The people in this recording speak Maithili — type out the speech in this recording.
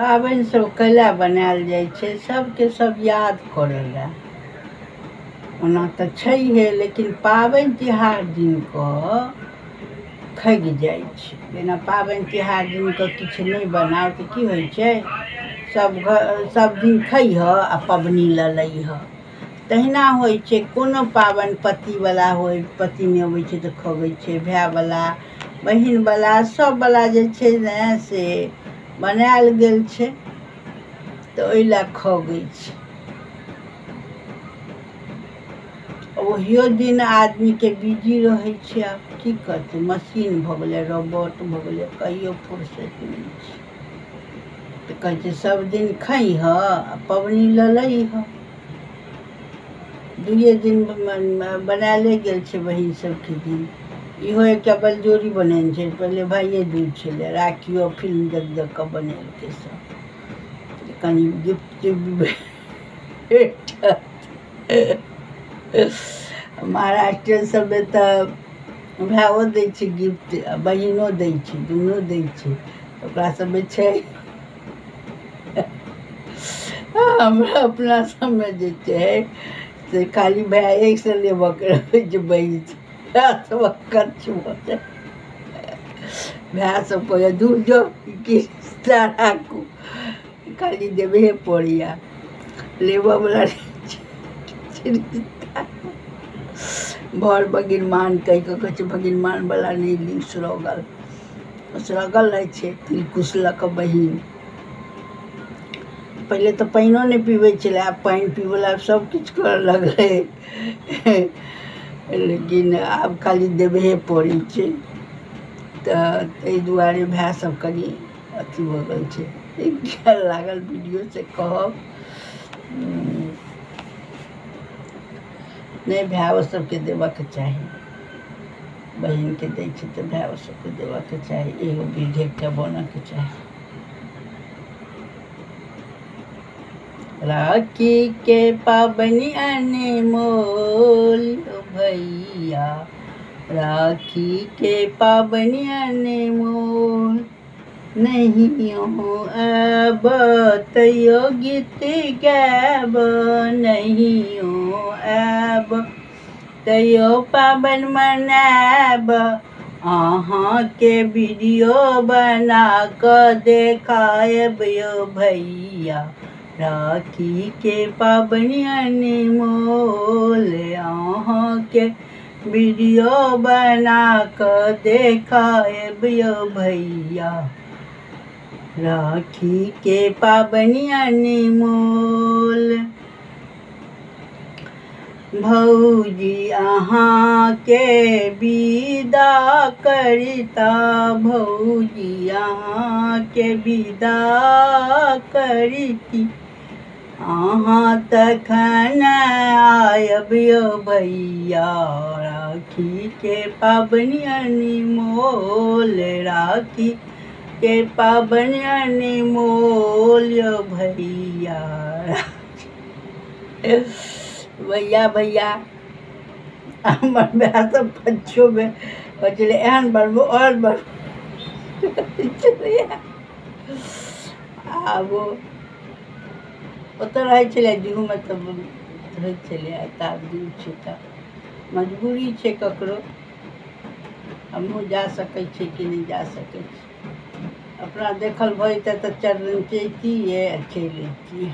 पाबनि सब कैला बनायल जाइ छै? सबके सब याद करऽ लए। ओना तऽ छैहे, लेकिन पाबनि तिहार दिनकऽ खगि जाइ छै। जेना पाबनि तिहार दिनकऽ किछु नहि बनाउ तऽ की होइ छै? सब घर सब दिन खइहऽ आ पबनी लऽ लैहऽ, तहिना होइ छै। कोनो पाबनि पतिवला होइ, पति नहि अबै छै तऽ खगै छै। भायवला, बहिनवला, सबवला जे छै ने से बनायल गेल छै, तऽ ओहि लए खगै छै। ओहियो दिन आदमीके बिजी रहै छै। आब की करतै? मशीन भऽ गेलै, रोबोट भऽ गेलै, कहियो फुर्सति नहि छै। तऽ कहै छै सब दिन खइहऽ आ पबनी लऽ लैहऽ। दुइए दिन बनायले गेल छै बहिन सबके दिन। इहो एकटा बलजोरी बनेने छै। पहिले भाइये दूज छलै, राखियो फिल्म देख देख कऽ बनेलकै सब, कनि गिफ्ट भेटत। महाराष्ट्र सबमे तऽ भायो दै छै गिफ्ट आ बहिनो दै छै, दुनू दै छै ओकरा सबमे छै। हमरा अपना सबमे जे छै से खाली भायेसँ लेबऽके रहै छै, बहिन भाय सब अकच्छ भऽ जाइ। भाय सब कहैया दूर जो, की रिश्ता राखू, खाली देबहे पड़ैया, लेबऽवला नहि छै रिश्ता। भर भगिनमान कहि कऽ कहै छै, भगिनमानवला नहि ली, उसरगल उसरगल रहै छै। तिलकुश लऽ कऽ बहिन पहिले तऽ पानिओ नहि पीबै छलै, आब पानि पीबऽ ला सब किछु करऽ लगलै, लेकिन आब खाली देबहे पड़ै छै। तऽ ताहि दुआरे भाय सब कनि अथी भऽ गेल छै। लागल वीडियो से कहब नहि, भायो सबके देबऽके चाही। बहिनके दै छै तऽ भायो सबके देबऽके चाही। एगो विध एकटा बनऽके चाही। राखी के पाबनि अनमोल भैया, राखी के पाबनि अनमोल। नहियो आब तैयो गीत गायब, नहियो आब तैयो पाबनि मनायब। अहाँके वीडियो बना कऽ देखायब यौ भैया, राखी के पाबनि अनमोल। अहाँके वीडियो बना कऽ देखायब यौ भैया, राखी के पाबनि अनमोल। भौजी अहाँके विदा करिता, भौजी अहाँके विदा करिती, अहाँ तखन आयब यौ भैया, राखी के पाबनि अनमोल। राखी के पाबनि अनमोल यौ भैया। भैया भैया हमर भाय सब बच्चोमे कहै छलै एहन बनबो ओहन बनबो छलैया। आब ओतऽ रहै छलै जुहूमे तऽ रहै छलै, तऽ आब दूर छै तऽ मजबूरी छै ककरो। हमहूँ जा सकै छियै कि नहि जा सकै छी? अपना देखल भऽ जेतै तऽ 4 दिन जैतियै आ चलि अयतियै।